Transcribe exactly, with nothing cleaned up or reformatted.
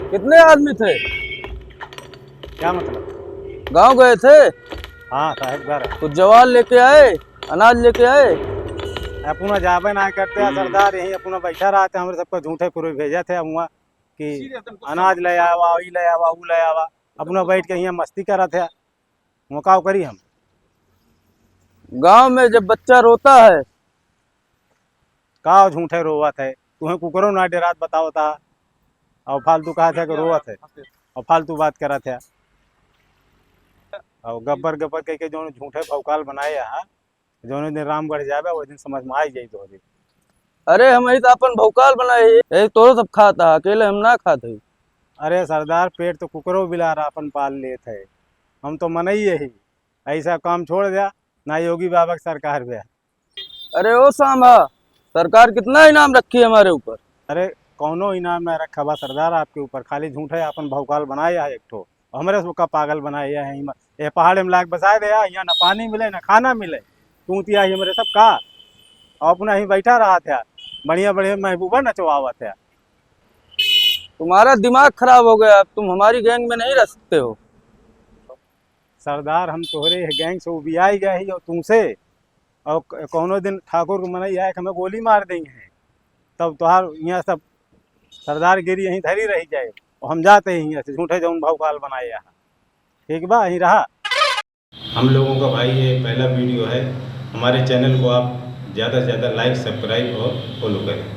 कितने आदमी थे? क्या मतलब? गांव गए थे? हाँ साहब, घर। कुछ जवार लेके आए, अनाज लेके आए? अपना जाबे ना करते हैं सरदार, यहीं अपना बैठा रहते हैं, हमरे सबको झूठे पुरुष भेजे थे हुआ कि अनाज ले आवा, ई ले आवा, ऊ ले आवा, अपना बैठ के यहाँ मस्ती करत है। वो का करी हम? गांव में जब बच्चा रोता है। का झूठे रोवत है? तुहें कुकरो ना डेरात बतावता, और फालतू कहत है कि रोवत है, और फालतू बात करत है, और गब्बर गब्बर कह के जो झूठे भौकाल बनाए है, जौने दिन रामगढ़ जाबे, वही दिन समझ में आई जाई तोहरे। अरे, हम ही तो अपन भौकाल बनाए ही, यही तोरो सब खात है, अकेले हम ना खात है। अरे सरदार, पेट तो कुकरो बिलार अपन पाल लेत है, हम तो मनई यही, ऐसा काम छोड़ द्या, ना योगी बाबा की सरकार बे। अरे ओ सांभा, सरकार कितना इनाम रखी है हमारे ऊपर? अरे कौनो इनाम ना रखा बा सरदार आपके ऊपर, खाली झूठे अपन भौकाल बनाए है एक ठो। हमरे सबका पागल बनाए है, ये पहाड़ में लाग बसाए दे, यहाँ ना पानी मिले ना खाना मिले, तू तिया ही हमरे सब का, और अपना ही बैठा रहा था, बढ़िया बढ़िया महबूबा नचवावत है। तुम्हारा दिमाग खराब हो गया, अब तुम हमारी गैंग में नहीं रह सकते हो। सरदार, हम तोहरे यह गैंग से उबियाई गए ही और तुमसे, और क-, कौनो दिन ठाकुर के मनई आए कि हमें गोली मार देंगे, तब तोहार यहाँ सब सरदारगिरी यहीं धरी रह जाए। और हम जाते ही यहाँ से, झूठे जौन भौकाल बनाए यहाँ। ठीक बा, यहीं रहा। हम लोगों का भाई ये पहला वीडियो है, हमारे चैनल को आप ज़्यादा से ज़्यादा लाइक, सब्सक्राइब और फॉलो करें।